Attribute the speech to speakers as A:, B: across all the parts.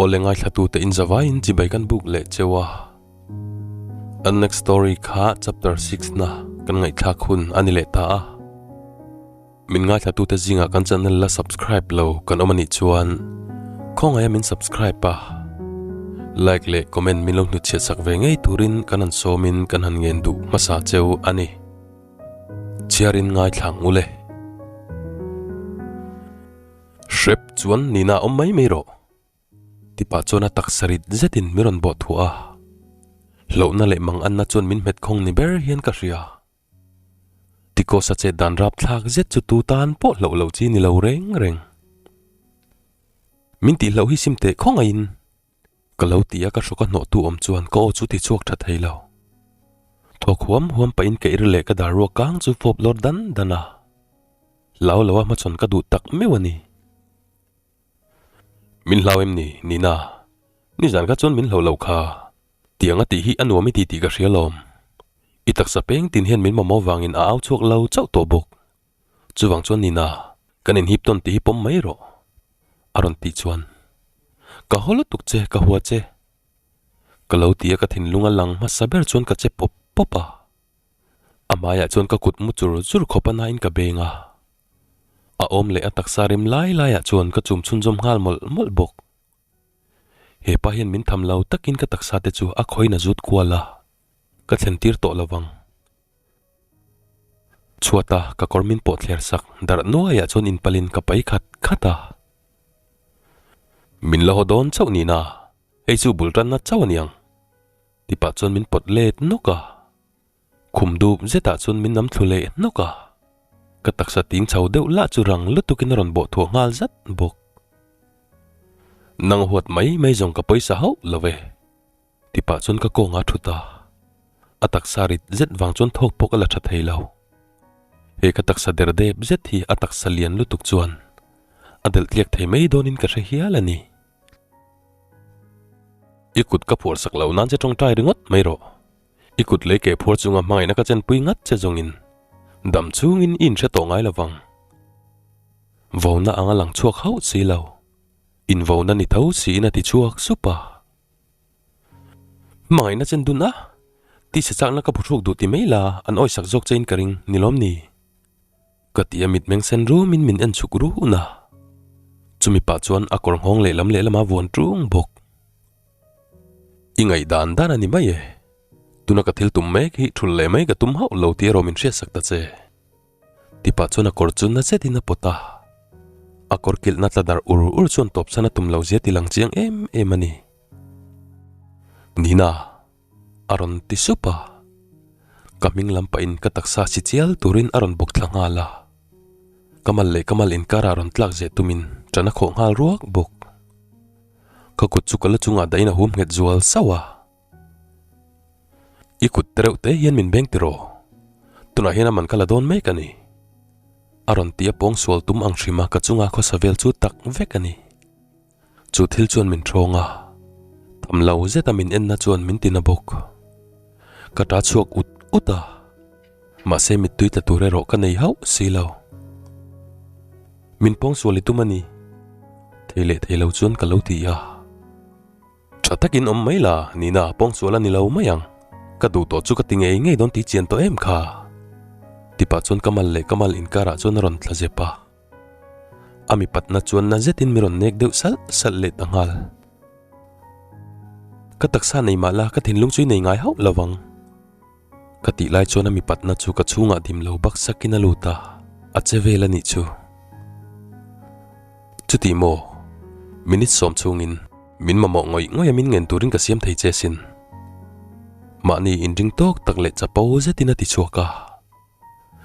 A: Awle ngaithlatute in zavaiin chibai kan buk leh cheu a. An next story kha chapter 6 na kan ngaihthlak hun a ni leh ta a. Min ngaithlatute zingah kan channel la subscribe lo kan awm a nih chuan khawngaia min subscribe a, like leh comment min lo hnutchhiat sak ve ngei turin kan han sawmin kan han ngen duh hmasa cheu a ni. Chhiarin ngaithla ang ule. Hrep chuan nina awm mai mai rawh. Tipa chuan a taksa rit zetin min rawn bawh thuah a, hlauhna leh manganna chuan min hmet khawng ni ber hian ka hria. Tikosa chet dan rapthlak zet chu tu tan pawh hlauh loh chi ni lo reng reng. Min tih hlauh hi sim teh khawngaihin ka lo ti a, ka hrawk a hnawhtu awm chuan ka aw chu ti chhuak tha thei lo. Thawk huam huam pahin ka ir leh ka dar ruak kang chu fawp lawr dan dan a, hlau lo a hmachhawn ka duh tak meuh a ni. Min hlau em ni, Nina? Nizan kha chuan min hloh lo kha. Tiang a tih hi a nuam i ti tih ka hria lawm. I taksa peng tin hian min mamawh vangin a au chhuak lo chauh tawh bawk. Chuvang chuan Nina, kan inhip tawn tih hi pawm mai rawh. A rawn tih chuan, Ka haw lutuk che, ka hua che. Ka lo ti a ka thinlung a lang hmasa ber chuan ka che pawp pawp a. A hmaiah chuan ka kut mu chur chur khawp a nain ka beng a. A awm leh a taksa rem lai laiah chuan ka chum chhunzawm nghal mawlh mawlh bawk. He pa hian min tham lo takin ka taksa te chu a khawiin a zut kual a, ka thlen tir tawh lo vang. Chhuata ka kawr min pawh thler sak darh nuaiah chuan inpalin ka pai khat khat a. Min la haw dawn chauh nihna, hei chu bul tanna chauh a niang. Tipah chuan min pawt let nawk a. Khum dup zetah chuan min nam thlu leh hnawk a, ka taksa ting chho deuh lah chu rang lutukin a rawn bawh thuah nghal zat bawk. Nang huat mai mai zawng ka pawisa hauh lo ve, tipah chuan ka kawng a thut a, a taksa rit zet vang chuan thawk pawh ka la tha thei lo. He ka taksa der dep zet hi a taksa lian lutuk chuan a delh tliak thei mai dawnin ka hre hial a ni. I kut ka phuar sak lo nan che tawngtai ringawt mai rawh. I kut lei keh phuar chunga hmangaihna ka chenpui ngat che zawngin dam chungin i inhre tawh ngai lovang. Vona anga lang chhuak hauh si lo. Invona ni tho siin a ti chhuak sup a. Hmangaihna chen dun a, tisa chakna ka phuhruk duh ti mai la an awisak zawk chein ka ring ni lawm ni? Ka ti a mitmeng sen rumin min en chhuk run a. Chumi pah chuan a kawr nghawng lehlam lehlam a vuan ṭung bawk. I ngaih dan dan a ni mai e. Tuna ka thil tum mek hi thul leh mai ka tum hauh lo tih erawh min hriatsak ta che. Tipa chuan a kawr chu na zetin a pawt a. A kawr kilhna tla dar ur ur chuan tawpsan a tum lo zia ti lang chiang em em a ni. Nina. A rawn ti sup a. Ka hming lam pahin ka taksa si chial turin a rawn bawk thla nghal a. Ka mal leh ka mal inkarah rawn tlak zeh tumin ṭan a khawh nghal ruak bawk. Ka kut chu ka la chungah dahin a hum nghet zual sauh a. I kut te reuh te hian min beng tiraw? Tunah hian a man ka la dawn mek a ni. A rawn ti a pawng sual tum ang hrim a ka chunga khawsa vel chu tak vek a ni. Chu thil chuan min thawng a, tham lo zeta min enna chuan min tina bawk. Ka ta chhuak ut ut a, mahse mittui tla tur erawh ka nei hauh si lo. Min pawng sual i tum a ni, thei leh thei lo chuan ka lo ti a. Tha takin awm mai la, Nina, pawng sual a ni lo mai ang. Ka duh tawh chu ka ti ngei ngei dawn tih chian tawh em kha? Tipah chuan ka mal leh ka mal inkarah chuan a rawn tla zep a. A mipatna chuan na zetin mi rawn nek deuh salh salh leh ta nghal. Ka taksa nei mah la ka thinlung chu i nei ngai hauh lo vang. Ka tih lai chuan a mipatna chu ka chhungah dim lo bak sakin a lut a, a che vel a nih chu. Chuti maw? Minute sawm chhungin min mamawh ngawih ngawih a min ngen turin ka siam thei che sin. Mahni inring tawk tak leh chapo zetin a ti chhuak a.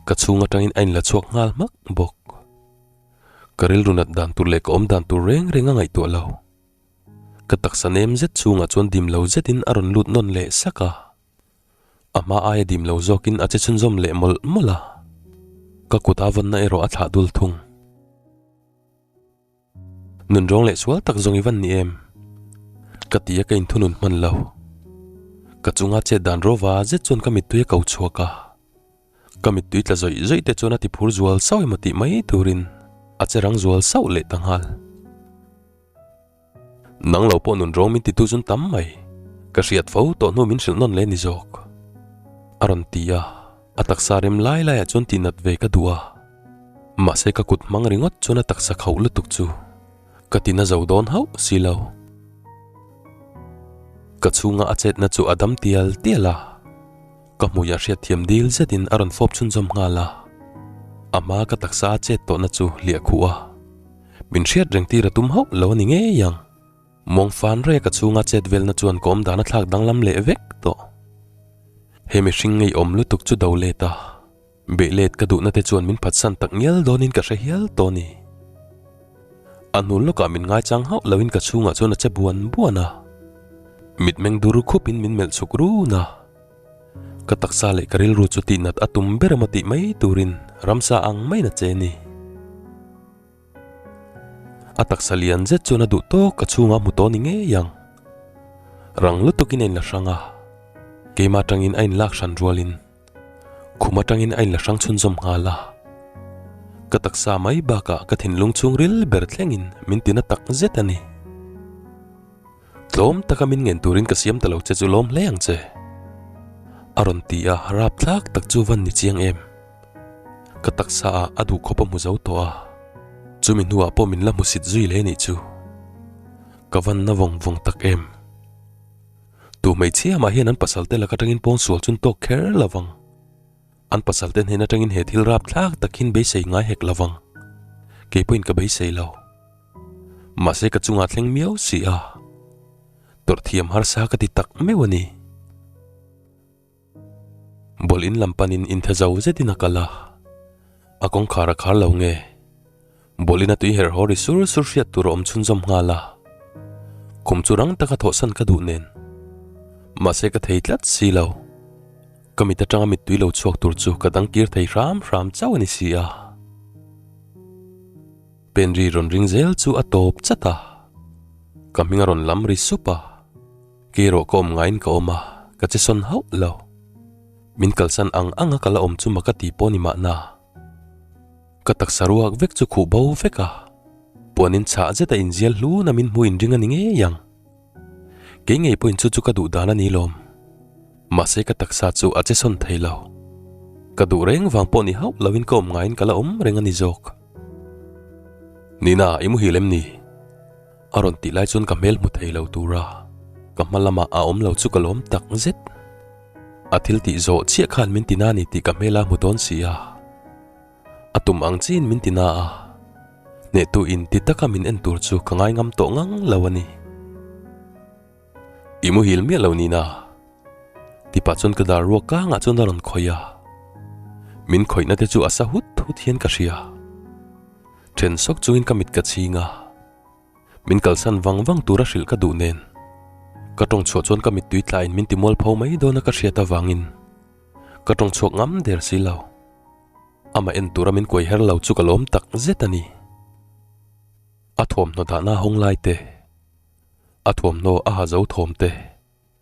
A: Ka chhung atangin a inla chhuak nghal hmak bawk. Ka rilru nat dan tur leh ka awm dan tur reng reng a ngaihtuah lo. Ka taksa nem zet chhungah chuan dim lo zetin a rawn lut nawn leh sak a. A hma aia dim lo zawkin a che chhunzawm leh mawlh mawlh a. Ka kut a vawnna erawh a thlah dul thung. Nun rawng leh sual tak zawng i van ni em? Ka ti a ka inthunun hman lo. Ka chunga chet dan rawva zet chuan ka mittui a ko chhuak a. Ka mittui tla zawih zawih te chuan a ti phur zual sauh emaw tih mai turin a che rang zual sauh leh ta nghal. Nang lo pawh nun rawng min titu chun tam mai. Ka hriat fo tawh hnu min hrilh nawn leh ni zawk. A rawn ti a, a taksa rem lai laiah chuan tihnat ve ka duh a. Mahse ka kut hmang ringawt chuan a taksa khauh lutuk chu ka tina zo dawn hauh si lo. Ka chhunga a chetna chu a dam tial tial a. Ka hmuiah hriatthiam dil zetin a rawn fawp chhunzawm nghal a, a hma ka taksa a chet tawhna chu hliah khuh a, min hriat reng tir a tum hauh lo a ni ngei ang. Mawng fan rek a chhunga chet velna chuan ka awm dan a thlak danglam leh vek tawh. He mihring ngeiawm lutuk chu do let a, Beih let ka duhna te chuan min phatsan tak ngial dawnin ka hre hial tawh a ni. A hnu lawkah min ngaichang hauh loin ka chhungah chuan a che buan buan a. Mitmeng dur khupin min melh chhuk run a. Ka taksa leh ka rilru chu tihnat a tum ber emaw tih mai turin ramsa ang maiin a che a ni. A taksa lian zet chuan a duh tawk ka chhungah a hmu tawh ni ngei ang. Rang lutukin a inla hrang a, keimah atangin a inlak hran rualin khum atangin a inla hrang chhunzawm nghal a. Ka taksa mai bakah ka thinlung chhungril ber thlengin min tina tak zet a ni. Tlawm taka min ngen turin ka siam ta lo che chu lawm hle ang che. A rawn ti a, rapthlak tak chu van ni chiang em. Ka taksa ah a duh khawp a hmu zo tawh a, chumi hnuah pawh min la hmu sit zui leh nih chu. Ka van na vawng vawng tak em. Tu hmeichhia mah hian an pasal te lak atangin pawngsual chun tawk kher lo vang. An pasal te hnen atangin he thil rapthlak tak hin beisei ngai hek lo vang. Kei pawhin ka beisei lo. Mahse ka chungah thleng miau si a, tawrh thiam harsa ka ti tak meuh a ni. Bawlh in lam panin inthe zo zetin a kal a, a kawngkhar a khar lo nge? Bawlh in a tui herh haw ri sur sur hriat tur a awm chhunzawm nghal a, khum chu rang taka thawhsan ka duh nen. Mahse ka thei tlat si lo. Ka mit atanga mittui lo chhuak tur chu ka dang kir thei hram hram chauh a ni si a. Penri rawn ring zel chu a tawp chat a, ka hming a rawn lam ri sup a, kei erawh ka awm ngaiin ka awm a, ka che sawn hauh lo. Min kalsan ang ang a ka la awm chu mak a ti pawh ni mahna. Ka taksa ruak vek chu khuh bo vek a, puanin chhah zet a inzial hlun a min hmu inring a ni ngei ang. Kei ngei pawhin chu chu ka duh dan a ni lawm. Mahse ka taksa chu a che sawn thei lo. Ka duh reng vang pawh ni hauh loin ka awm ngaiin ka la awm reng a ni zawk. Nina, i muhil em ni? A rawn tih lai chuan ka hmel hmu thei lo tura ka hma lamah a awm lo chu ka lawm tak zet. A thil tih zawh chiah khan min ti na ni tih ka hmela hmu dawn si a. A tum ang chiin min ti na a, hnehtu in ti taka min en tur chu ka ngai ngam tawh ngang lo a ni. I muhil miah lo nina? Ti pah chuan ka dar ruak kangah chuan a rawn khawih a, min khawihna te chu a sa hut hut hian ka hria. Then sawk chungin ka mit ka chhing a, min kalsan vang vang tura hrilh ka duh nen ka tawng chhuah chuan ka mittui tlain min ti mualpho mai dawn a ka hriat avangin ka tawng chhuak ngam der si lo. Amah en tura min kuai her lo chu ka lawm tak zet a ni. A thuamhnaw dahna hawng lai te, a thuamhnaw a ha zo thawm te,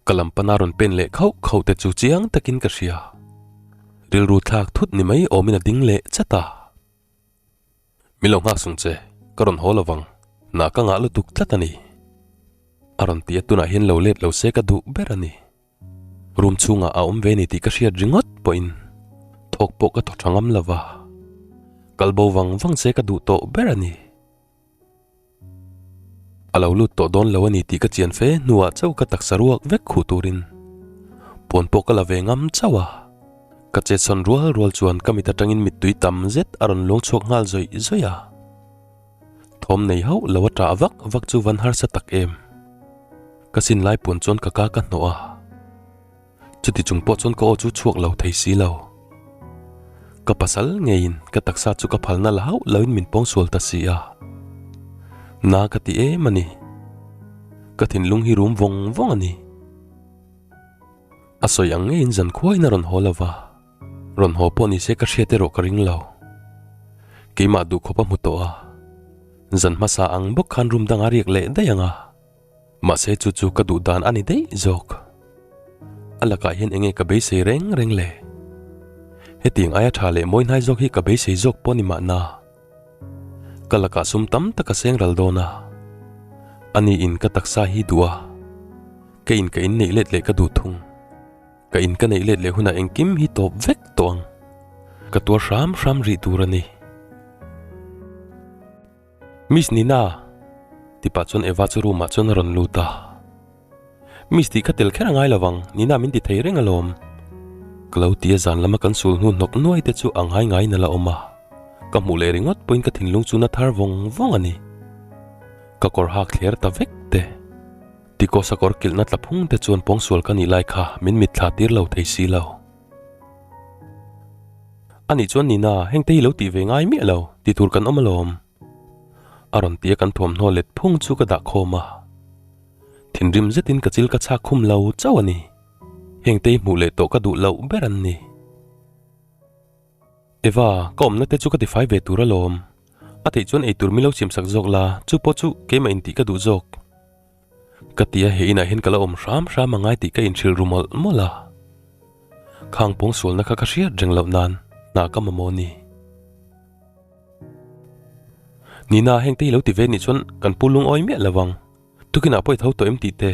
A: ka lam pana rawn pen leh khauh khauh te chu chiang takin ka hria. Rilru thlak thut ni mai awmin a ding leh chat a. Min lo nghak sung che, ka rawn haw lovang, hna ka ngah lutuk tlat a ni. A rawn ti a tunah hian lo let lo se ka duh ber a ni. Room chhungah a awm ve ni tih ka hriat ringawt pawhin thawk pawh ka thaw tha ngam lo va, kal bo vang vang che ka duh tawh ber a ni. A lo lut tawh dawn lo a ni tih ka chian fe hnuah chauh ka taksa ruak vek khuh turin puan pawh ka la ve ngam chauh a, ka chetsawn rual rual chuan ka mit atangin mittui tam zet a rawn luang chhuak nghal zawih zawih a. Thawm nei hauh lo a ṭah vak vak chu van harsa tak em. Ka sin lai puan chuan ka ka ka hnawh a. Chuti chung pawh chuan ka aw chu chhuak lo thei si lo. Ka pasal ngeiin ka taksa chu ka phalna la hauh loin min pawngsual ta si a. Na ka ti em a ni. Ka thinlung hi rum vawng vawng a ni. A sawi ang ngeiin zankhuain a rawn haw lo va. Rawn haw pawh ni se ka hriat erawh ka ring lo. Keimah duh khawp a hmu tawh a. Zan hmasa ang bawk khan room dangah riak leh daih ang a. Mahse chu chu ka duh dan a ni daih zawk. A lakah hian enge ka beisei reng reng le? Hetiang aia tha leh mawi hnai zawk hi ka beisei zawk pawh ni mahna. Ka lakah sum tam tak a seng ral dawn a. Ani in ka taksa hi duh a, ka in ka inneih let leh ka duh thung. Ka in ka neih let leh hunah engkim hi tawp vek tawh ang. Ka tuar hram hram rih tur a ni. Miss Nina! Ti pah chuan Eva chu room ah chuan a rawn lut a. Miss tih kha tel kher a ngai lo vang, Nina min ti thei reng alawm. Ka lo ti a zan lama kan sul hnu hnawk nuai te chu a ngai ngaiin a la awm a. Ka hmuh leh ringawt pawhin ka thinlung chu na thar vawng vawng a ni. Ka kawr hak thler ta vek te. Tikosa kawr kilhna tla phung te chuan pawngsual ka nih lai kha min mitthla tir lo thei si lo. A nih chuan Nina, heng te hi lo tih ve ngai miah lo, ti tur kan awm alawm. A rawn ti a kan thuamhnaw let phung chu ka dah khawm a. Thinrim zetin ka chil ka chhak khum lo chauh a ni. Heng te hi hmuh leh tawh ka duh loh ber an ni. Eva, ka awmna te chu ka tifai ve tur alawm. A theih chuan eitur min lo siamsak zawk la, chu pawh chu keimah intih ka duh zawk. Ka ti a, he inah hian ka la awm hram hram a ngai tih ka inhrilh ru mawlh mawlh a. Khang pawngsualna kha ka hriat reng loh nan hna ka mamawh a ni. Nina, hengte hi lo ti ve nih chuan kan pu lungawi miah lo ang. Tukinah pawh i tho tawh em tih te,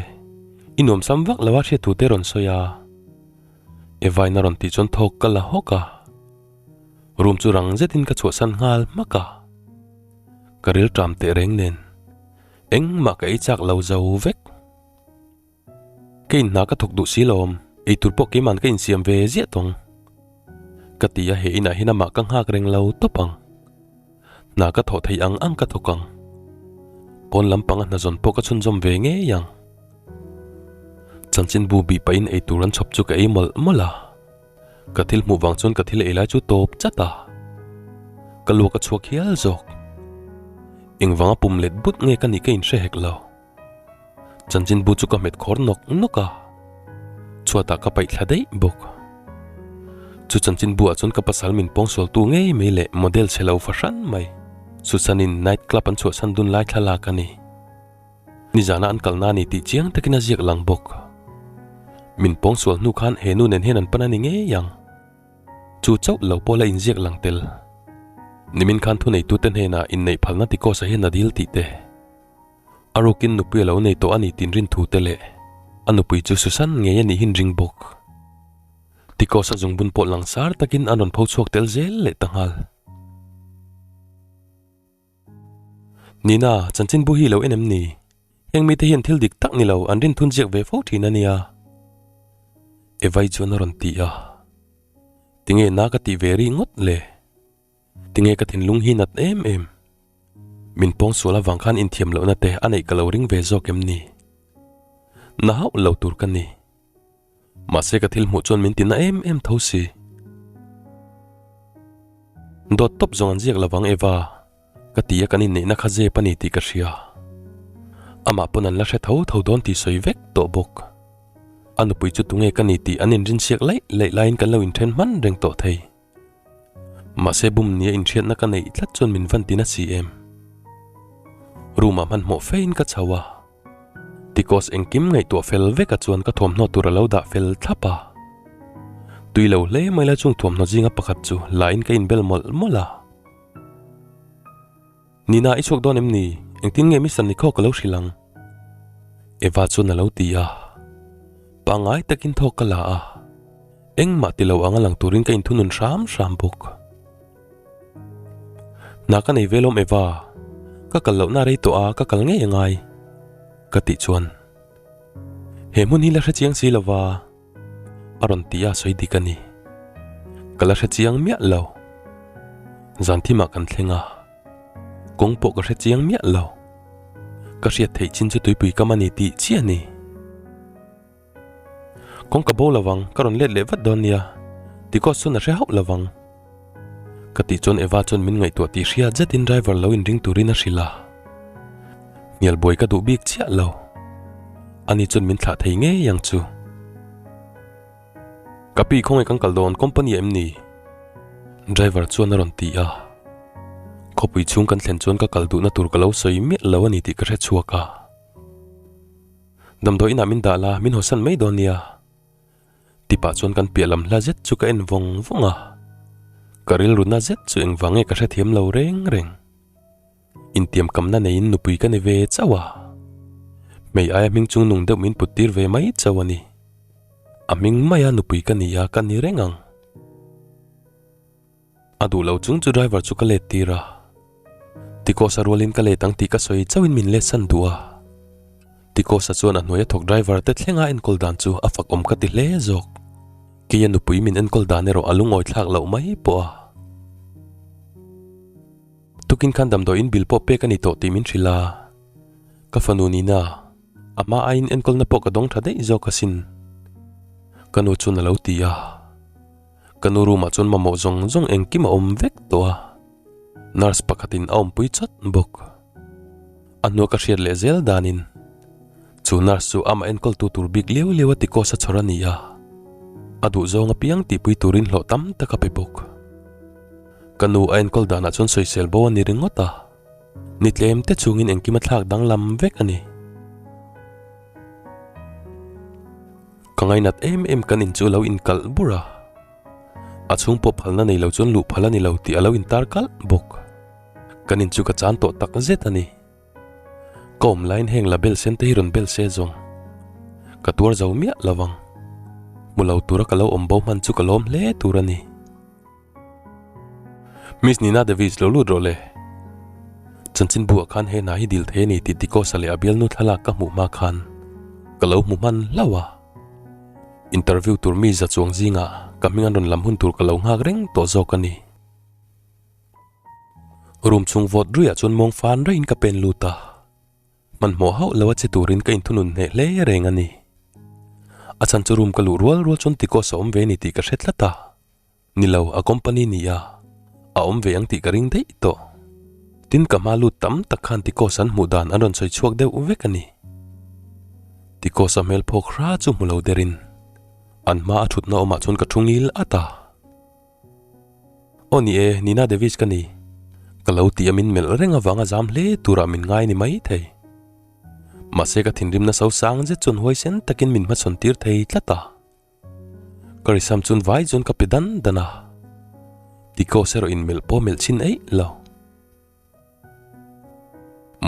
A: i nuam sam vak lo a hriat thu te rawn sawi a. Evain a rawn tih chuan thawk ka la hawk a. Room chu rang zetin ka chhuahsan nghal hmak a. Ka ril ṭam teh reng nen engmah ka ei chak lo zo vek. Ka inhna ka thawk duh si lawm, eitur pawh keiman ka insiam ve ziah tawng. Ka ti a, he inah hian amah ka nghak reng lo tawp ang. Hna ka thawh theih ang ang ka thawk ang. Pawn lampanga hna zawn pawh ka chhunzawm ve ngei ang. Chanchinbu bih pahin eitur an chhawp chu ka ei mawlh mawlh a. Ka thil hmuh vang chuan ka thil ei lai chu tawp chat a. Ka luak a chhuak hial zawk. Engvanga pum let but nge ka nih ka inhre hek lo. Chanchinbu chu ka hmet khawr nawk nawk a, chhuatah ka paih thla daih bawk. Chu chanchinbu ah chuan ka pasal min pawngsualtu ngei mai leh model chhe lo fahran mai Susan-in night club an chhuahsan dun lai thlalak a ni. Nizana an kalna a ni tih chiang takin a ziak lang bawk. Min pawngsual hnu khan he nu nen hian an pan a ni ngei ang. Chu chauh lo pawh la inziak lang tel. Nimin khan thuneitute hnenah inneih phalna tikawsa hian a dil tih te. A rukin nupui a lo nei tawh a ni tin rin thu te leh a nupui chu Susan ngei a nih hin ring bawk. Tikos a zungbun pawh langsar takin an rawn pho chhuak tel zel leh ta nghal. Nina, chanchinbu hi i lo en em ni? Heng mite hian thil dik tak ni lo an rin thun ziak ve fo thin a nia. Evai chuan a rawn ti a. Tinge na ka tih ve ri ngawt le? Tinge ka thinlung hi nat em em? Min pawngsual avang khan inthiam lohna te a neih ka lo ring ve zawk em ni? Na hauh lo tur ka ni. Mahse ka thil hmuh chuan min ti na em em tho si. Dawt tawp zawng an ziak lovang Eva, ka ti a kan inneihna kha zep a ni tih ka hria. Amah pawn an la hre tho tho dawn tih sawi vek tawh bawk. A nupui chu tunge ka ni tih an inrinsiak laih laih laiin kan lo inthen hman reng tawh thei. Mahse bum nia inhriatna ka neih tlat chuan min van ti na si em? Room ah hmanhmawh fein ka chho a, Tikos engkim ngaihtuah fel veka chuan ka thuamhnaw tur a lo dah fel thlap a. Tui lo hle mai la chung thuamhnaw zinga pakhat chu la in ka inbel mawlh mawlh a. Nina i chhuak dawn em ni? Engtin nge Mister Nikhaw ka lo hrilh ang? Eva chuan a lo ti a. Pangngai takin thawk ka la a. Engmah ti lo anga lang turin ka inthunun hram hram bawk. Hna ka nei ve lawm Eva, ka kal lohna rei tawh a ka kal ngei angai ka tih chuan he hmun hi la hre chiang si lova a rawn ti a sawi dik a ni. Ka la hre chiang miah lo. Zan thimah kan thleng a, kawng pawh ka hre chiang miah lo. Ka hriat theih chin chu tuipui kam a ni tih chiah a ni. Kawng ka bo lovang, ka rawn let leh vat dawn nia, Tikos chuan a hre hauh lovang. Ka tih chuan Eva chuan min ngaihtuah tih hriat zetin driver lo inring turin a hrilh a. Hnial buai ka duh bik chiah lo. Ani chuan min thlah thei ngei ang chu. Ka pi khawngaih kan kal dawn company ah em ni? Driver chuan a rawn ti a. Khawpui chhung kan thlen chuan ka kal duhna tur ka lo sawi miah lo a ni tih ka hre chhuak a. Damdawi inah min dah la, min hawsan mai dawn nia. Tipah chuan kan piah lam hla zet chu ka en vawng vawng a. Ka rilru na zet chu engvang nge ka hrethiam lo reng reng. Intiamkamna neiin nupui ka ni ve chauh a. Hmei aia hming chung nung deuh min put tir ve mai chauh a ni. A hming maia nupui ka ni a, ka ni reng ang. A duh lo chung chu driver chu ka let tir a. Tikosa rualin ka let ang tih ka sawi chauhin min let san duh a. Tikosa chuan a hnuaia thawk driver te thlenga enkawl dan chu a fak awm ka ti hle zawk. Keia nupui min enkawl dan erawh a lungawi thlak loh mai pawh a. Tukin khan damdawiin bill pawh pek a ni tawh tih min hrilh a. Ka fanu nihna a hma aiin enkawlna pawh ka dawng tha daih zawk asin. Ka nu chuan a lo ti a. Ka nu room ah chuan mamawh zawng zawng engkim a awm vek tawh a, nurse pakhatin a awmpui chawt bawk. A hnua ka hriat leh zel danin chu nurse chu amah enkawltu tur bik liau liau a ti kawsa chhawr a ni a, a duh zawng apiang tihpui turin hlawh tam tak a pe bawk. Ka nu a enkawl danah chuan sawisel bo a ni ringawt a. Ni tlem te chungin engkim a thlak danglam vek a ni. Ka ngainat em em kan in chu a lo inkalh bur a, a chhung pawh phalna nei lo chuan luh phal a ni lo tih a lo intar kalh bawk. Kan in chu ka chan tawh tak zet a ni. Ka awm laiin heng la bel sen te hi rawn bel se zawng. Ka tuar zo miah lo vang. Hmu lo tura ka lo awm bo hman chu ka lawm hle tur a ni. Miss Nina Davis lo lut rawh le. Chanchin buah khan he hna hi dil thei a ni tih Dikosa leh a bialnu thlalak ka hmuh hma khan ka lo hmu hman hlauh a. Interview tur mi za chuang zingah ka hming an rawn lam hun tur ka lo nghak reng tawh zawk a ni. Room chhung vawt ruiah chuan mawng fan raihin ka pen lut a. Hmanhmawh hauh lo a che turin ka inthunun hneh hle reng a ni. A chhan chu room ka luh rual rual chuan Dikosa awm ve a ni tih ka hre tlat a. Ni lo, a company ni a, a awm ve ang tih ka ring daih tawh. Tin ka hma lut tam tak khan Ticos an hmuh dan an rawn sawi chhuak deuh vek a ni. Ticos a hmel phawk hra chu hmu lo derin an hma a thutna awmah chuan ka thu ngil at a. Aw ni e, Nina Davis ka ni. Ka lo tih a min melh reng avanga zam hle turah min ngai ni mai thei. Mahse ka thinrimna sosang zet chuan huaisen takin min hmachhawn tir thei tlat a. Ka risam chuan vai chuan ka pe dan dan a, Ticos erawh in melh pawh melh chhin eih lo.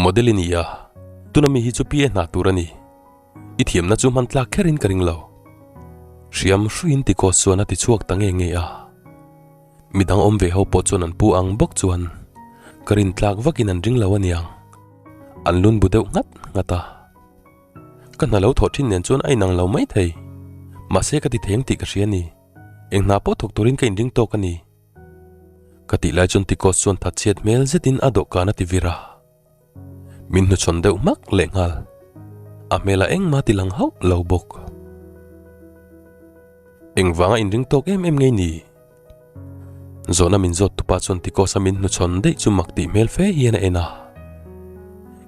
A: Model i ni a, tuna mi hi chu PA hna tur a ni. I thiamna chu hman tlak kherin ka ring lo. Hriam hruiin Ticos chuan a ti chhuak ta nge nge a. Midang awm ve ho pawh chuan an pu ang bawk chuan ka rin tlak vakin an ring lo aniang. An lun bu deuh nghat nghat a. Ka hna lo thawh thin nen chuan a inang lo mai thei. Mahse ka ti theng tih ka hria a ni. Eng hna pawh thawk turin ka inring tawk a ni. Ka tih lai chuan Tikos chuan thatchhiat hmel zetin a dawhkan a ti vir a. Min hnuchhawn deuh hmak lehnghal. A hmelah engmah ti lang hauh lo bawk. Engvanga inring tawk em em ngei ni? Zawhna min zawt tupa chuan Ticos-a min hnuchhawn daih chu mak tih hmel fe hian a en a.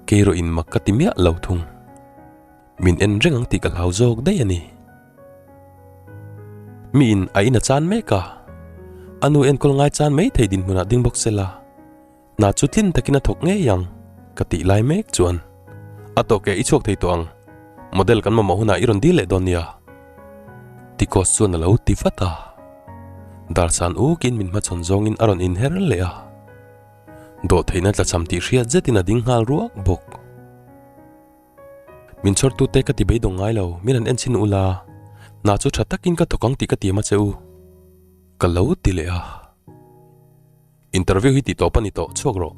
A: Kei erawh in mak ka ti miah lo thung. Min en reng ang tih ka hlau zawk daih a ni. Mi in a in a chan mek a, a nu enkawl ngai chan mai thei dinhmunah ding bawk sela. Hna chu tlin takin a thawk ngei ang, ka tih lai mek chuan a tawh ke i chhuak thei tawh ang, model kan mamawh hunah i rawn dil leh dawn nia. Ticos chuan a lo ti vat a, Darsan ukin min hmachhawn zawngin a rawn inher leh a, dawhtheihna tlachham tih hriat zetin a ding nghal ruak bawk. Min chhawrtute ka ti beidawng ngai lo, min han enchhin ula, hna chu tha takin ka thawk ang tih ka tiam a che u, ka lo ti leh a. Interview hi tih tawp a ni tawh, chhuak rawh.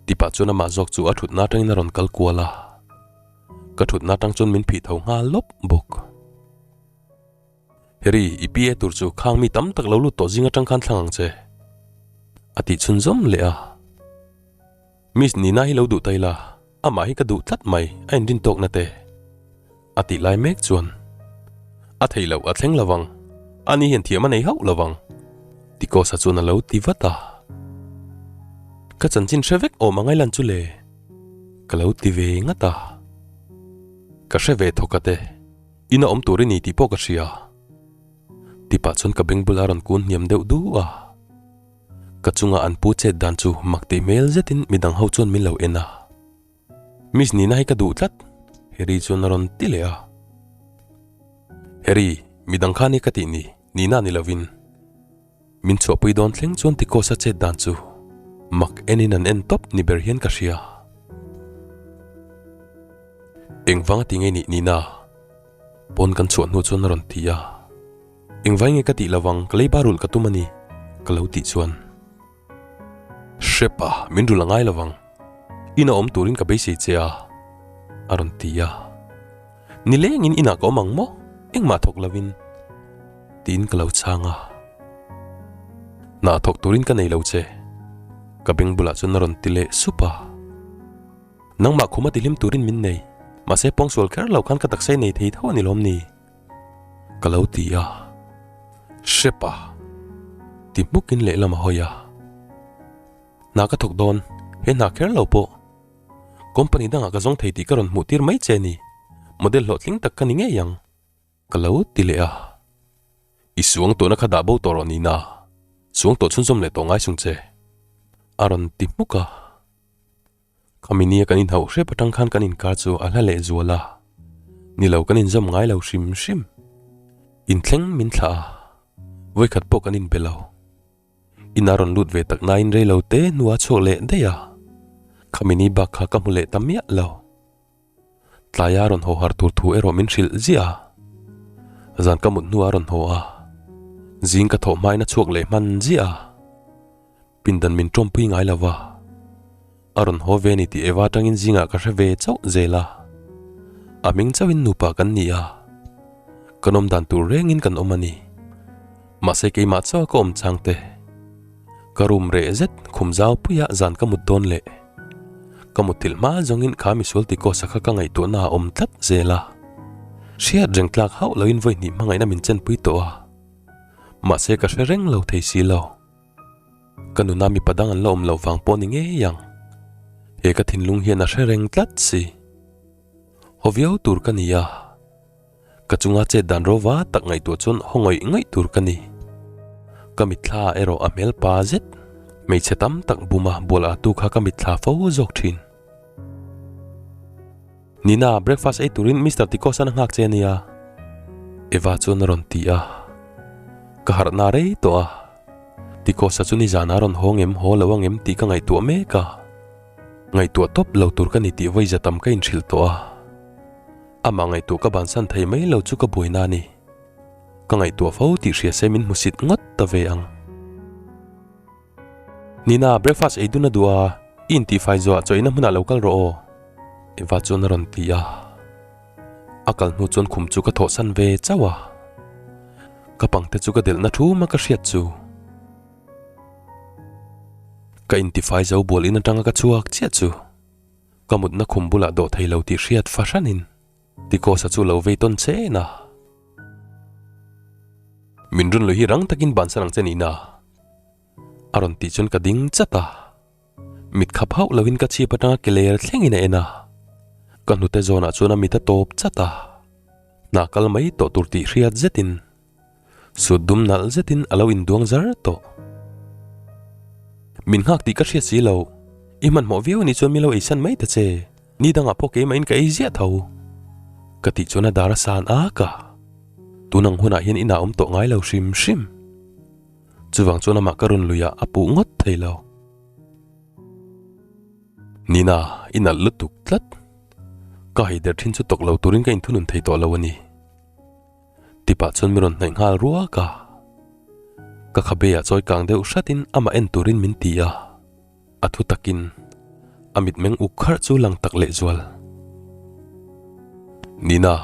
A: Tipah chuan amah zawk chu a thutna atangin a rawn kal kual a, ka thutna atang chuan min phih tho nghal lawp bawk. Harry, i PA tur chu khang mi tam tak lo lut tawh zing atang khan thlang ang che. A tih chhunzawm leh a. Miss Nina hi lo duh ta ila, amah hi ka duh tlat mai, a inrin tawkna te. A tih lai mek chuan, A thei loh, a thleng lovang, ani hian thiam a nei hauh lovang, Tikosa chuan a lo ti vat a. Ka chanchin hre vek awm angai lan chu le, ka lo ti ve ngat a. Ka hre ve thawk a te, ina awm tur i ni tih pawh ka hria. Tipah chuan ka beng bula rawn kun hniam deuh du a. Ka chunga an pu chet dan chu mak tih hmel zetin midang ho chuan min lo en a. Miss Nina hi ka duh tlat, Harry chuan a rawn ti leh a. Harry, midang kha ni ka tih ni, Nina ni lovin. Min chhuahpui dawn thleng chuan Ticos-a chet dan chu mak enin an en tawp ni ber hian ka hria. Engvanga ti nge nih Nina? Pawn kan chhuah hnu chuan a rawn ti a. Engvai nge ka tih lovang, ka leiba rulh ka tum a ni, ka lo tih chuan. Hrep a, min rulh a ngai lovang. Ina awm turin ka beisei che a, a rawn ti a. Nilengin inah ka awm ang maw? Engmah thawk lovin. Tiin ka lo chhang a. Hna thawk turin ka nei lo che, ka beng bulah chuan a rawn ti leh sup a. Nangmah khuma tihlim turin min nei, mahse pawngsual kher lo khan ka taksa i nei thei tho a ni lawm ni? Ka lo ti a. Hrep a! Ti hmukin lehlam a hawi a. Hna ka thawk dawn, he hna kher lo pawh. Company dangah ka zawng thei tih ka rawn hmuh tir mai che a ni. Model hlawhtling tak ka ni ngei ang. Ka lo ti leh a. I suang tawhna kha dah bo tawh rawh Nina. Suang tawh chhunzawm leh tawh ngai sung che. A rawn ti hmuk a. Khami nia kan inhauh hrep atang khan kan inkar chu a hla leh zual a. Ni lo kan inzawm ngai lo hrim hrim. Inthleng min thlah a. Vawikhat pawh kan inbe lo. Ina rawn lut ve tak nain rei lo te hnua chhuak leh daih a. Khami ni bak kha ka hmu leh ta miah lo. Tlaia rawn haw har tur thu erawh min hrilh ziah a. Zan ka mut hnuah a rawn haw a. Zing ka thawh hmain a chhuak leh hman ziah a. Pindan min tawmpui ngai lo va. A rawn haw ve ni tih Eva atangin zingah ka hre ve chauh zel a. A hming chauhin nupa kan ni a. Kan awm dan tur rengin kan awm a ni. Mahse keimah chauha ka awm chang te. Ka room reh zet khum zau puia zan ka mut dawn leh. Ka mutthilh hma zawngin kha misual Ticos-a kha ka ngaihtuahna a awm tlat zel a. Hriat reng tlak hauh loin vawi hnih hmangaihna min chenpui tawh a. Mahse ka hre reng lo thei si lo. Ka nuna mipa dang an la awm loh vang pawh ni ngei ang. He ka thinlung hian a hre reng tlat si. Haw viau tur ka ni a. Ka chunga chet dan rova tak ngaihtuah chuan haw ngawih ngawih tur ka ni. Ka mitthla ah erawh a hmel pa zet. Hmeichhe tam tak buma bual a tu kha ka mitthla fo zawk thin. Nina, breakfast ei turin Mister Tikosan a nghak che a nia. Eva chuan a rawn ti a. Ka harhna rei tawh a. Tikosa chu nizanah a rawn haw ngem haw lo angem tih ka ngaihtuah mek a. Ngaihtuah tawp lo tur ka ni tih vawi za tam ka inhrilh tawh a. Amah ngaihtuah ka bansan thei mai lo chu ka buaina a ni. Ka ngaihtuah fo tih hria se min hmusit ngawt ta ve ang. Nina, breakfast ei dun a duh a, i intihfai zuah chaw eina hmunah lo kal rawh aw. Eva chuan a rawn ti a. A kal hnu chuan khum chu ka thawhsan ve chauh a. Ka pangte chu ka delhna thum a ka hriat chu. Ka intifai zo bual in atanga ka chhuak chiah chu. Ka mutna khum bulah dawh thei lo tih hriat fahranin Ticos-a chu lo vei tawn chen a. Min rawn lui hi rang takin bansan ang che nihna? A rawn tih chuan ka ding chat a. Mit khap hauh loin ka chhip atanga ke ler thlengin a en a. Ka hnute zawnah chuan a mit a tawp chat a. Hna kal mai tawh tur tih hriat zetin Sut dum nalh zetin a lo induang zar tawh. Min nghak tih ka hriat si lo. I hmanhmawh viau anih chuan mi lo eisan mai ta che. Ni dangah pawh keimahin ka ei ziah tho. Ka tih chuan a dar a san ak a. Tun ang hunah hian inah awm tawh ngai lo hrim hrim. Chuvang chuan amah ka rawn luiah a puh ngawt thei lo. Nina, i nalh lutuk tlat. Ka haider thin chu tawk lo turin ka inthunun thei tawh lo a ni. Tipah chuan min rawn hnaih nghal ruak a. Ka khabe ah chawi kang deuh hratin amah en turin min ti a. A thu takin a mitmeng uk kharh chu lang tak leh zual. Nina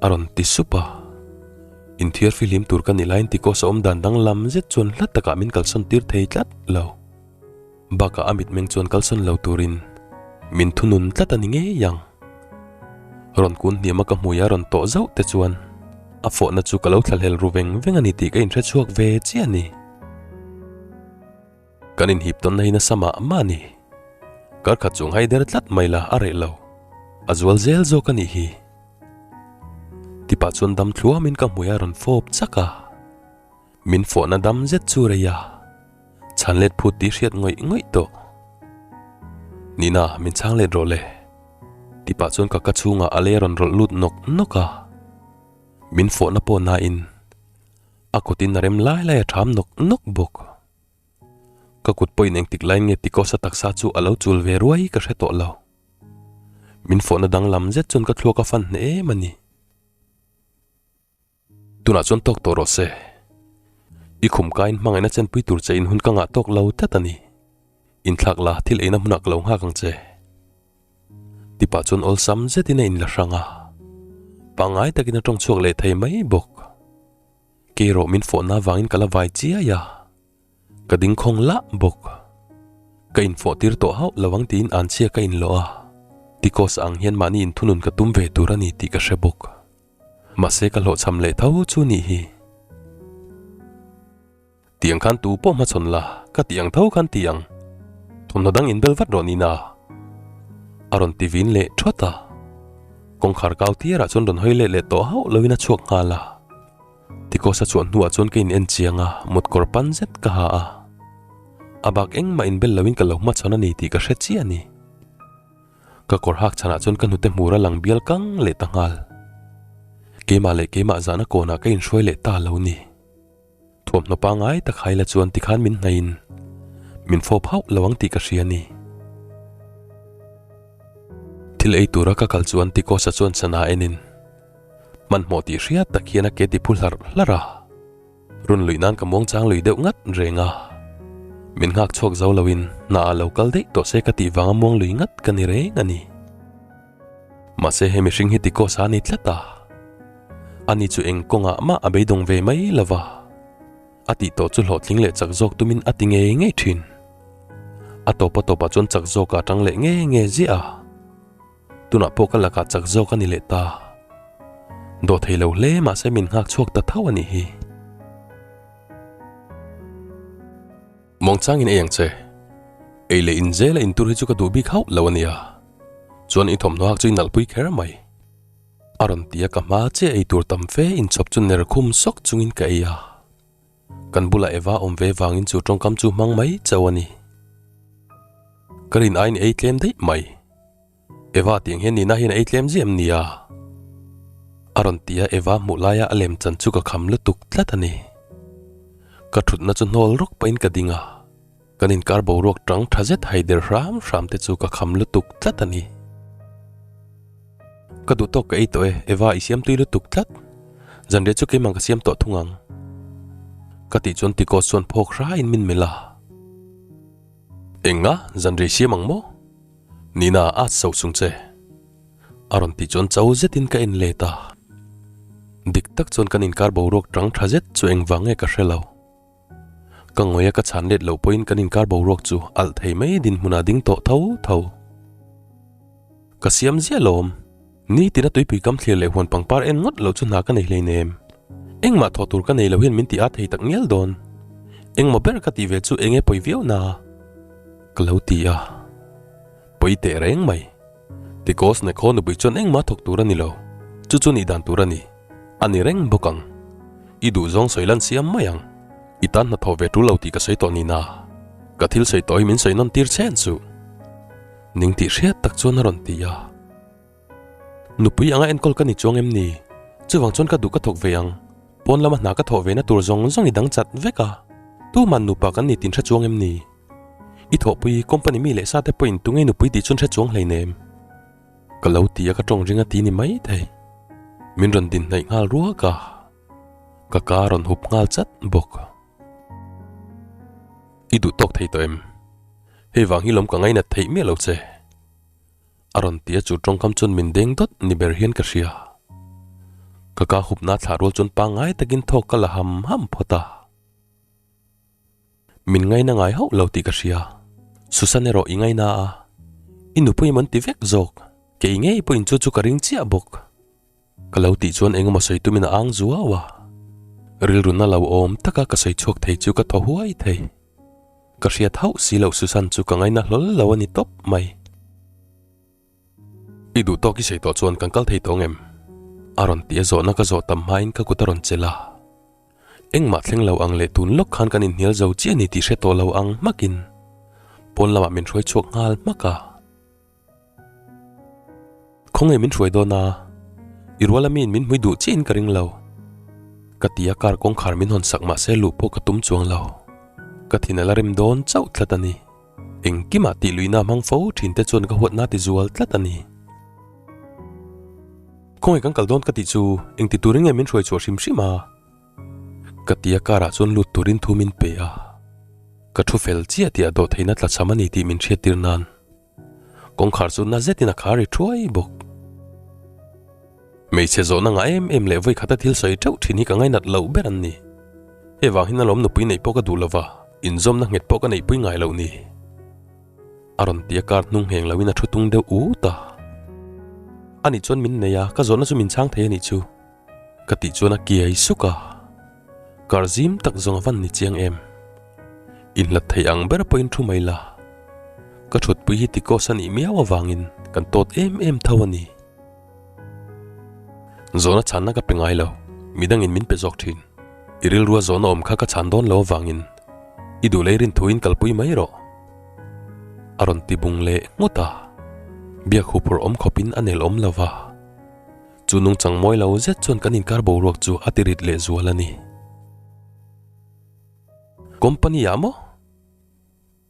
A: a rawn ti sup a. Inthiar fihlim tur ka nih laiin Ticos a awm dan danglam zet chuan hla takah min kalsawn tir thei tlat lo. Bakah a mitmeng chuan kalsawn lo turin min thunun tlat a ni ngei ang. Rawn kun hniam a ka hmui a rawn tawh zauh te chuan a fawhna chu ka lo thlahlel ru veng veng a ni tih ka inhre chhuak ve chiah a ni. Kan inhip tawnna hi nasa mah mah a ni. Kar khat chung hai der tlat mai la a reh lo. A zual zel zawk a nih hi. Tipah chuan dam thluamin ka hmui a rawn fawp chak a. Min fawhna dam zet chu rei a, chhan let phut tih hriat ngawih ngawih tawh. Nina, min chhang let rawh le. Ti pah chuan ka ka chhungah a lei a rawn rawlh lut nawk nawk a. Min fawhna pawh nain a kutin a rem lai lai a ṭham nawk nawk bawk. Ka kut pawhin engtik laiin nge Ticos-a taksa chu a lo chul ve ruai ka hre tawh lo. Min fawhna danglam zet chuan ka thluak a fan hneh em a ni. Tunah chuan tawk tawh rawh se. I khum kaiin hmangaihna chenpui tur che in hun ka ngah tawk lo tlat a ni. Inthlak la thil eina hmunah ka lo nghak ang che. Tipah chuan awlsam zetin a inla hrang a. Pangngai takin a tawng chhuak leh thei mai bawk. Kei erawh min fawhna avangin ka la vai chiai a. Ka ding khawng lah bawk. Ka infawh tir tawh hauh lo ang tiin anchhia ka inlawh a. Ticos ang hian mahni inthunun ka tum ve tur a ni tih ka hre bawk. Mahse ka hlawhchham leh tho chu nih hi. Tiang khan tu pawh hmachhawn la, ka tih ang tho khan ti ang. Thawmhnaw dang inbel vat rawh nina. A rawn ti vin leh thawt a. Kawngkhar kau tiarah chuan rawn hawi let leh tawh hauh loin a chhuak nghal a. Ticos a chhuah hnuah chuan ka in en chiang a, motkawr pan zet ka ha a. A bak engmah inbel loin ka lo hmachhawn a ni tih ka hre chiah a ni. Ka kawr hak chhanah chuan ka hnute hmur a lang bial kang leh ta nghal. Keimah leh keimah zahna kawnah ka inhruai leh ta lo ni. Thuamhnaw pangngai tak haila chuan tikhan min hnaihin min fawp hauh lo ang tih ka hria ni. Thil ei tura ka kal chuan Tikosa chuan sana enin hmanhmawh tih hriat tak hian a ke ti phu hlarh hlarh a. Run luih nan ka muang chang lui deuh ngat reng a. Min nghak chhuak zo loin hna ah lo kal daih tawh se ka tih vanga muang lui ngat ka ni reng a ni. Mahse he mihring hi Ticos a ni tlat a. Ani chu eng kawngah mah a beidawng ve mai lo va. A tih tawh chu hlawhtling leh chak zawk tumin a ti ngei ngei thin. A tawp a tawpah chuan chak zawkah a tang leh nge nge ziah a. Tunah pawh ka lakah chak zawk a ni leh ta. Dawh thei lo hle mahse min nghak chhuak ta tho a nih hi. Muangchangin ei ang che. Ei leh in zela in tur hi chu ka duh bik hauh lo a nia. Chuan i thawmhnaw hak chu i nalhpui kher mai. A rawn ti a ka hma chiah ei tur tam fe inchhawp chu ner khum sawk chungin ka ei a. Kan bulah Eva awm ve vangin chu tawngkam chu hmang mai chauh a ni. Ka rin aiin ei tlem daih mai. Eva tiang hian nina hian ei tlem ziah em nia? A rawn ti a Eva hmuh laia a lem chan chu ka kham lutuk tlat a ni. Ka thutna chu hnawl rawk pahin ka ding a, kan inkar boruak tang tha zet hai der hram hram te chu ka kham lutuk tlat a ni. Ka duh tawk ka ei tawh e, Eva i siam tui lutuk tlat. Zanriah chu keimah ka siam tawh thung ang. Ka tih chuan Ticos chuan phawk hraiin min melh a. Enga zanriah i siam ang maw? Nina a at so chung che. A rawn tih chuan cho zetin ka en let a. Dik tak chuan kan inkar boruak tang tha zet chu engvang nge ka hre lo. Ka ngawi a ka chhan let loh pawhin kan inkar boruak chu alh thei mai dinhmunah ding tawh tho tho. Ka siam ziah lawm. Nitin a tuipui kam thlir leh huan pangpar en ngawt loh chu hna ka nei hleinem. Engmah thawh tur ka nei lo hian min ti at thei tak ngial dawn. Engmaw ber ka tih ve chu enge pawi viau na? Ka lo ti a. Pawi teh reng mai. Tikos Nekho nupui chuan engmah thawk tur a ni lo. Chu chu nih dan tur a ni. A ni reng bawk ang. I duhzawng sawi lan siam mai ang. I tan hnathawh ve tul lo tih ka sawi tawh ni na. Ka thil sawi tawh hi min sawi nawn tir chen suh. Ning tih hriat tak chuan a rawn ti a. Nupui anga enkawl ka ni chuang em ni? Chuvang chuan ka duh ka thawk ve ang. Pawn lama hna ka thawh ve na tur zawng zawng i dang chat vek a. Tuman nupa kan ni tin hre chuang em ni? I thawhpui company mi leh sa te pawhin tunge nupui tih chuan hre chuang hleinem. Ka lo ti a ka tawng ring a ti ni mai thei. Min rawn din hnaih nghal ruak a. Ka ka rawn hup nghal chat bawk. I duh tawk thei tawh em? Hei vang hi lawm ka ngainat theih miah lo che. A rawn ti a chu tawngkam chuan min deng dawt ni ber hian ka hria. Ka ka hupna thlah rual chuan pangngai takin thawk ka la ham ham phawt a. Min ngaina ngai hauh lo tih ka hria. Susan erawh i ngaina a, i nupui em an ti vek zawk. Kei ngei pawhin chu chu ka ring chiah bawk. Ka lo tih chuan engemaw sawi tumin a ang zuau a. Rilruna lo awm taka ka sawi chhuak thei chu ka thaw huai thei. Ka hriat hauh si loh Susan chu ka ngaina hlawl lo a ni tawp mai. I duh tawk i sawi tawh chuan kan kal thei tawh ngem? A rawn ti a zawhna ka zawh tam hmain ka kut a rawn chelh a. Engmah thleng lo ang leh tun lawk khan kan inhnial zo chiah ni tih hre tawh lo ang hmakin pawn lamah min hruai chhuak nghal hmak a. Khawnge min hruai dawn a, i ruala miin min hmui duh chiahin ka ring lo. Ka ti a car kawngkhar min hawn sak mahse luh pawh ka tum chuang lo. Ka thin a la rem dawn chauh tlat a ni. Engkimah tih luihna hmang fo thin te chuan ka huatna ti zual tlat a ni. Khawngaih kan kal dawn ka tih chu engti turin nge min hruai chhuah hrim hrim a? Ka ti a car ah chuan lut turin thu min pe a, ka thu fel chiah tih a dawh theihna tla cham a ni tih min hriattir nan kawngkhar chu na zetin a khar ri thuai bawk. Hmeichhe zawhna ngah em em leh vawi khata thil sawi teuh thin hi ka ngainat loh ber an ni. Hei vang hian alawm nupui neih pawh ka duh lova, inzawmna nghet pawh ka neihpui ngai loh ni. A rawn ti a car hnung ngheng loin a thu tung deuh ut a. Ani chuan min nei a, ka zawhna chu min chhang thei a nih chu. Ka tih chuan a kiai suk a, kar zim tak zawng a van ni chiang em? Inhlat thei ang ber pawhin thu mai la, ka thutpui hi Ticos a nih miau avangin kan tawt em em tho a ni. Zawhna chhanna ka pe ngai lo, midangin min pe zawk thin. I rilrua zawhna awm kha ka chhan dawn lo avangin i duh lei rin thuin kalpui mai rawh. A rawn ti bung leh nghut a, biak huphurh awm khawpin a nel awm lo va. Chu nungchang mawi lo zet chuan kan inkar boruak chu a ti rit leh zual a ni. Company ah maw?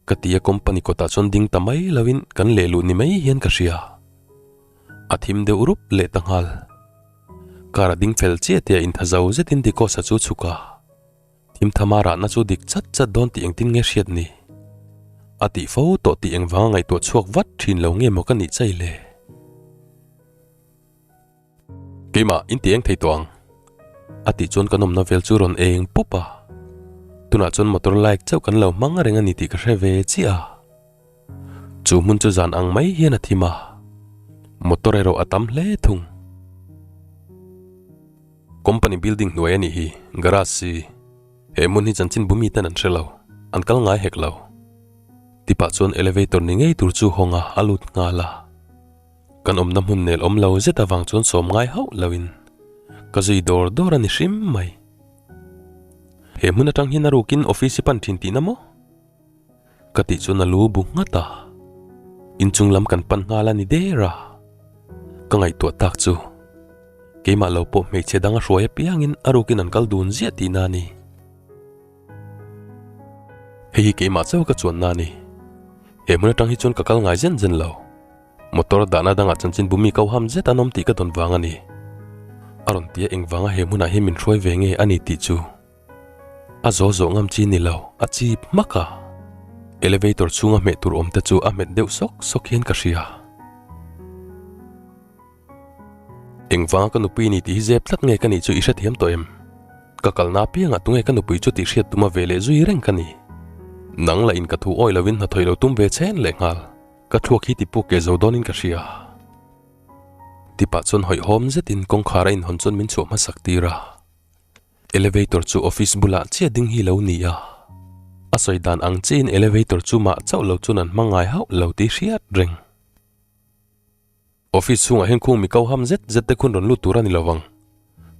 A: Ka ti a company kawtah chuan ding ta mai loin kan leh luh ni mai hian ka hria. A thim deuh rup leh ta nghal. Car a ding fel chiah tia intha zo zetin Dicos-a chu chhuk a. Thim thama rahna chu dik chat chat dawn tih engtin nge hriat ni? A tih fo tawh tih engvanga ngaihtuah chhuak vat thin lo nge maw ka nih chai le? Keimah in ti eng thei tawh ang. A tih chuan kan awmna vel chu rawn eng pup a. Tunah chuan motor light chauh kan lo hmang reng a ni tih ka hre ve chiah a. Chu hmun chu zan ang mai hian a thim a. Motor erawh a tam hle thung. Company building hnuai a nih hi, garage si. He hmun hi chanchin bu miten an hre lo, an kal ngai hek lo. Tipah chuan elevator ni ngei tur chu hawng a, a lut nghal a. Kan awmna hmun nel awm lo zet avang chuan sawm ngai hauh loin ka zui dawr dawr a ni hrim mai. He hmun atang hian a rukin office i pan thin tihna maw? Ka tih chuan a lu bu nghat a, inchung lam kan pan nghal a ni der a. Ka ngaihtuah tak chu keimah lo pawh hmeichhe dang a hruai apiangin a rukin an kal dun ziah tihna a ni. Hei hi keimah chauh ka chuanna a ni. He hmun atang hi chuan ka kal ngai zen zen lo. Motor dahna dangah chanchin bumi ko ham zet an awm tih ka dawn vang a ni. A rawn ti a engvanga he hmunah hian min hruai ve nge a ni tih chu a zaw zawh ngam chi ni lo, a chip hmak a. Elevator chhunga hmeh tur awm te chu a hmet deuh sawk sawk hian ka hria. Engvanga ka nupui ni tih hi zep tlat nge ka nih chu i hrethiam tawh em? Ka kalna apiangah tunge ka nupui chu tih hriat tuma ve leh zui reng ka ni. Nang lah in ka thu awi lovin hnathawih lo tum ve chen leh nghal. Ka thluak hi tipu ke zo dawnin ka hria. Tipah chuan hawihhawm zetin kawngkhar a inhawn chuan min chhuah hmasak tir a. Elevator chu office bulah chiah ding hi lo ni a. A sawi dan ang chiahin elevator chu mah chauh lo chuan an hmang ngai hauh lo tih hriat reng. Office chhungah hian khung mi ko ham zet zet te khun rawn lut tur a ni lo vang.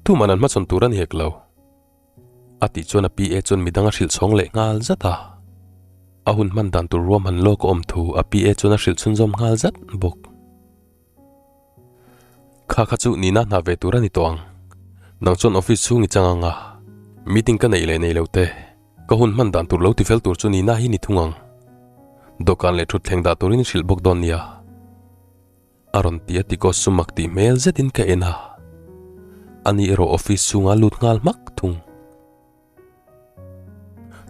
A: Tuman an hmachhawn tur a ni hek lo. A tih chuan a PA chuan midang a hrilh chhawng leh nghal zat a. A hun hman dan tur ruahman lawk a awm thu a PA chuan a hrilh chhunzawm nghal zat bawk. Kha kha chu nihna hna ve tur a ni tawh ang. Nang chuan office chhung i chang ang a, meeting ka neih leh nei lo te, ka hun hman dan tur lo tifel tur chu nihna hi ni thung ang. Dawhkan leh thutthleng dah turin i hrilh bawk dawn nia. A rawn ti a ti kaw sumak tih hmel zetin ka en a. Ani erawh office chhungah a lut nghal hmak thung.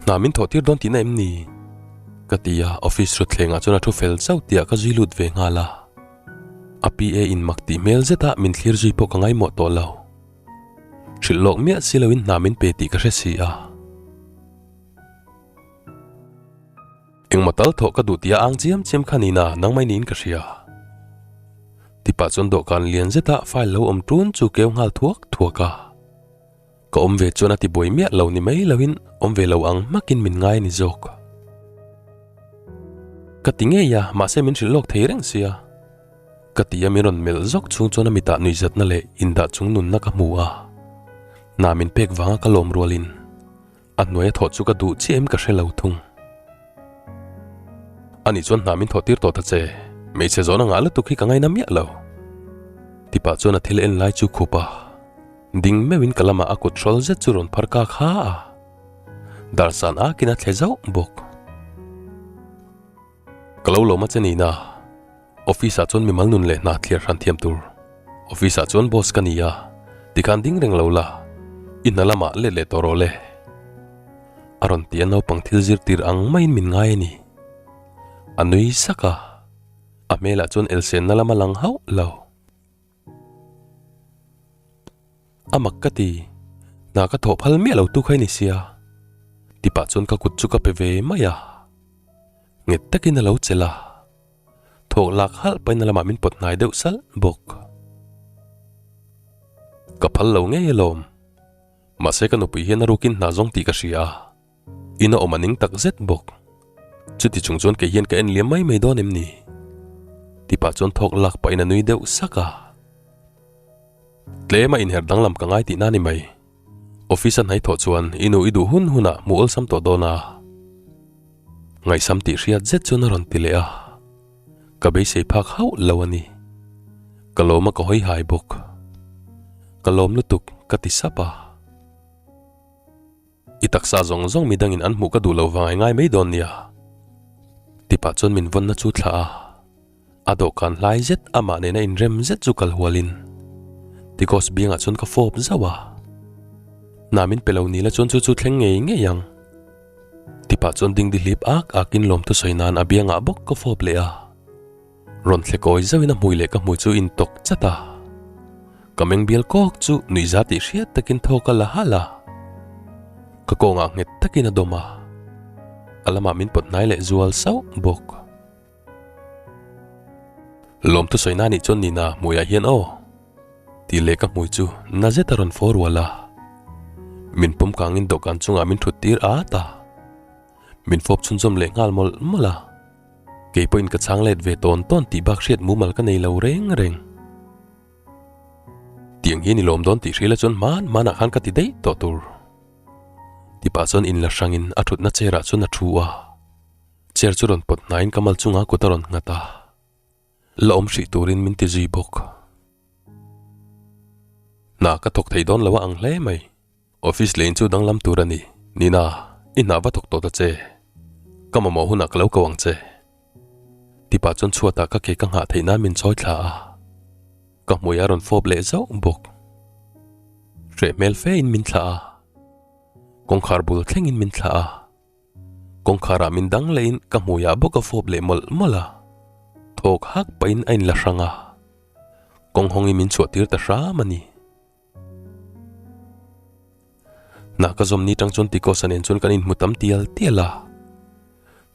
A: Hna min thawh tir dawn tihna em ni? Ka ti a, office thutthlengah chuan a thu fel chauh tihah ka zui lut ve nghal a. A PA in mak tih hmel zeta min thlir zui pawh ka ngaimawh tawh lo. Hrilh lawk miah si loin hna min pe tih ka hre si a. Engmaw tal thawh ka duh tih a ang chiam chiam kha nina nangmai niin ka hria. Tipah chuan dawhkan lian zeta file lo awm tun chu keu nghal thuak thuak a. Ka awm ve chuan a ti buai miah lo ni mai loin awm ve lo ang hmakin min ngai a ni zawk. Ka ti ngei a, mahse min hrilh lawk thei reng sia. Ka ti a min rawn melh zawk chung chuan a mitah nuihzatna leh indah chung nunna ka hmu a. Hna min pek vanga ka lawm rualin A hnuai a thawh chu ka duh chiah em ka hre lo thung. Ani chuan hna min thawh tir tawh ta che, hmeichhe zawhna ngah lutuk hi ka ngaina miah lo. Tipah chuan a thil en lai chu khup a, ding meuhin ka lamah a kut hrawl zet chu rawn phar kak ha a, darsan akin a thle zauh bawk. Ka lo lawm a che nina, office ah chuan mimal nun leh hna thliar hran thiam tur. Office ah chuan boss ka ni a, tikhan ding reng lo la, i hna lamah let leh tawh rawh le. A rawn ti a naupang thil zirtir ang maiin min ngai a ni. A nui sak a, a hmelah chuan elsenna lam a lang hauh lo. A mak ka ti, hna ka thawh phal miah lo tu kha i ni sia. Tipah chuan ka kut chu ka pe ve mai a, nghet takin a lo chelh a. Thawk lak halh pahin a lamah min pawt hnai deuh salh bawk. Ka phal lo ngei alawm. Mahse ka nupui hian a rukin hna zawng tih ka hria a, in a awm a ning tak zet bawk. Chuti chung chuan kei hian ka en liam mai mai dawn em ni? Tipah chuan thawk lak pahin a nui deuh sak a. Tlem a inher danglam ka ngai tihna ni mai. Office a hnaithawh chuan i nu i duh hun hunah hmuh awlsam tawh dawn a. Ngaihsam tih hriat zet chuan a rawn ti leh a, ka beisei phak hauh lo a ni. Ka lawm a ka hawi hai bawk. Ka lawm lutuk ka ti sap a. I taksa zawng zawng midangin an hmuh ka duh lo vang ai ngai mai dawn nia. Tipah chuan min vawnna chu thlah a. A dawhkan hlai zet amah nena inrem zet chu kal hualin Ticos biangah chuan ka fawp zauh a. Hna min pe lo ni la chuan chu chu thleng ngei ngei ang. Tipah chuan dingdi hlip ak akin lawmthu sawi nan a biangah bawk ka fawp leh a. Rawn thle kawi zauhin a hmui leh ka hmui chu intawk chat a. Ka meng bial kawk chu nuihza tih hriat takin thawk a la halh a. Ka kawngah nghet takin a dawm a. A lamah min pawt hnai leh zual sauh bawk. Lawmthu sawi na nih chuan Nina hmuiah hian aw tih leh ka hmui chu na zet a rawn fawr rual a. Min pawm kangin dawhkan chungah min thut tir at a. Min fawp chhunzawm leh nghal mawlh mawlh a. Kei pawhin ka chhang let ve tawn tawn tih bak hriat mumal ka nei lo reng reng. Tiang hian i lawm dawn tih hrila chuan hman hmanah khan ka ti daih tawh tur. Tipah chuan inla hrangin a thutna chair ah chuan a thu a. Chair chu rawn pawt hnaiin ka mal chungah kut a rawn nghat a, la awm hrih turin min ti zui bawk. Hna ka thawk thei dawn lo a ang hle mai. Office leh in chu danglam tur a ni. Nina, i hna va thawk tawh ta che. Ka mamawh hunah ka lo ko ang che. Tipah chuan chhuatah ka ke ka nghah theih nan min chawi thla a, ka hmui a rawn fawp leh zauh bawk. Hreh hmel fe in min thlah a, kawngkhar bul thlengin min thlah a. Kawngkharah min dang lehin ka hmuiah bawk a fawp leh mawlh mawlh a, thawk hak pahin a inla hrang a, kawng hawngin min chhuah tir ta hram a ni. Hna ka zawm ni tang chuan Tikosa nen chuan kan inhmu tam tial tial a,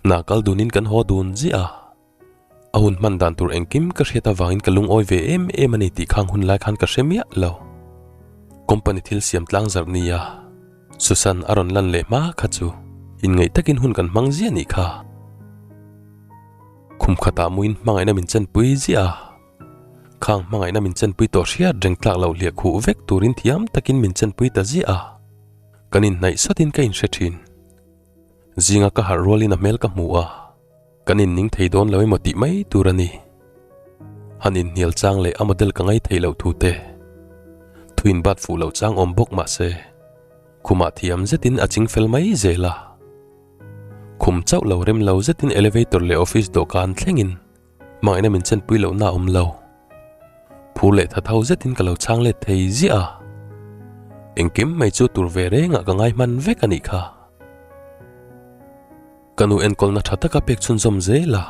A: hna kal dunin kan haw dun ziah a, a hun hman dan tur engkim ka hriat avangin ka lungawi ve em em a ni tih khang hun lai khan ka hre miah lo. Company thil siam tlang zarh nia Susan a rawn lan leh hma kha chu inngaih takin hun kan hmang ziah nih kha. Khum khatah muin hmangaihna min chenpui ziah a, khang hmangaihna min chenpui tawh hriat reng tlak loh hliah khuh vek turin thiam takin min chenpui ta ziah a, kan inhnaih sawtin ka inhre thin. Zinga ka harh rualin a hmel ka hmu a. Kan inning thei dawn lo emaw tih mai tur a ni. Han inhnial chang leh a model ka ngai theih loh thu te, thu inbat fuh loh chang awm bawk mah se, khumah thiam zetin a ching fel mai zel a. Khum chauh lo rem lo zetin elevator leh office dawhkan thlengin hmangaihna min chenpui lohna a awm lo. Phur leh tha tho zetin ka lo chhang let thei ziah a. Engkim mai chu tur ve rengah ka ngai hman vek a nih kha. Ka nu enkawlna tha taka pek chhunzawm zel a,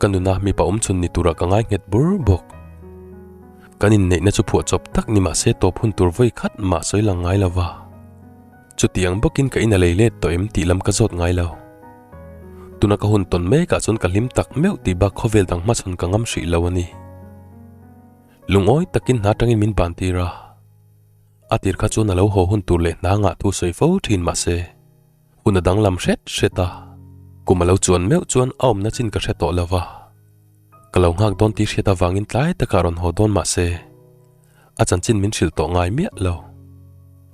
A: ka nuna mipa awm chhun ni turah ka ngai nghet bur bawk. Kan inneihna chu phuahchawp tak ni mah se tawp hun tur vawi khat mah sawi lang ngai lo va. Chutiang bawkin ka in a lei let tawh em tih lam ka zawt ngai lo. Tuna ka hun tawn mekah chuan ka hlim tak meuh tih bak khawvel dang hmachhawn ka ngam hrih lo a ni. Lungawi takin hna tangin min ban tir a, a tir kha chuan a lo haw hun tur leh hna ngah thu sawi fo thin mah se, Hun a danglam hret hret a, kum a lo chuan meuh chuan a awmna chin ka hre tawh lo va. Ka lo nghak dawn tih hriat avangin tlai takah rawn haw dawn mah se, a chanchin min hrilh tawh ngai miah lo.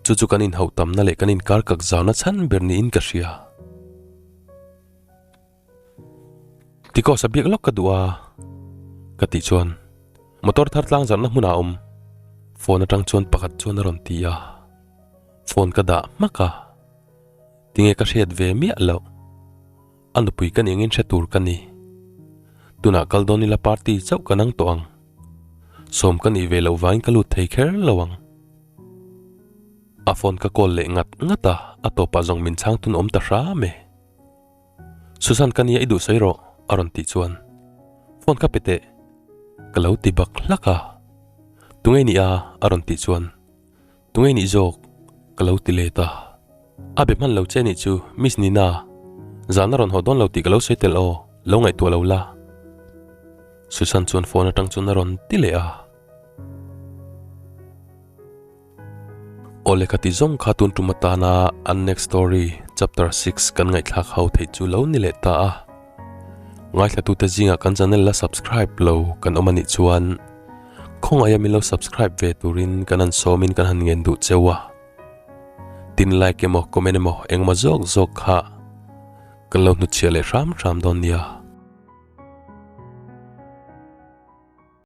A: Chu chu kan inhauh tamna leh kan inkar kak zauna chhan ber niin ka hria. Tikos a biak lawk ka duh a, ka tih chuan motor thar tlang zarhna hmunah a awm. Phone atang chuan pakhat chuan a rawn ti a, phone ka dah hmak a. Tinge ka hriat ve miah loh. A nupui ka nih angin hre tur ka ni. Tunah kal dawn ila party chauh ka nang tawh ang. Sawm ka nih ve loh vangin ka lut thei kher lo ang. A phone ka call leh ngat ngat a, a tawpah zawng min chhang tun awm ta hram e. Susan ka nia i duh sawi rawh a rawn tih chuan phone ka pe teh ka lo ti bak hlak a. Tunge nih a a rawn tih chuan tunge nih zawk ka lo ti let a. A be hman lo che nih chu Miss Nina zan a rawn haw dawn lo tih ka lo sawi tel aw lo ngaihtuah lo la. Susan chuan phone atang chuan a rawn ti leh a. Aw lehkha ti zawng kha tun tum atana an next story chapter 6 kan ngaihthlak ho theih chu lo ni leh ta a. Ngaithlatute zingah kan channel la subscribe lo kan awm anih chuan khawngaih a min lo subscribe ve turin kan han sawmin kan han ngen duh cheu a. Tin like emaw comment emaw engemaw zawk zawk kha kan lo hnutchhiah leh hram hram dawn nia.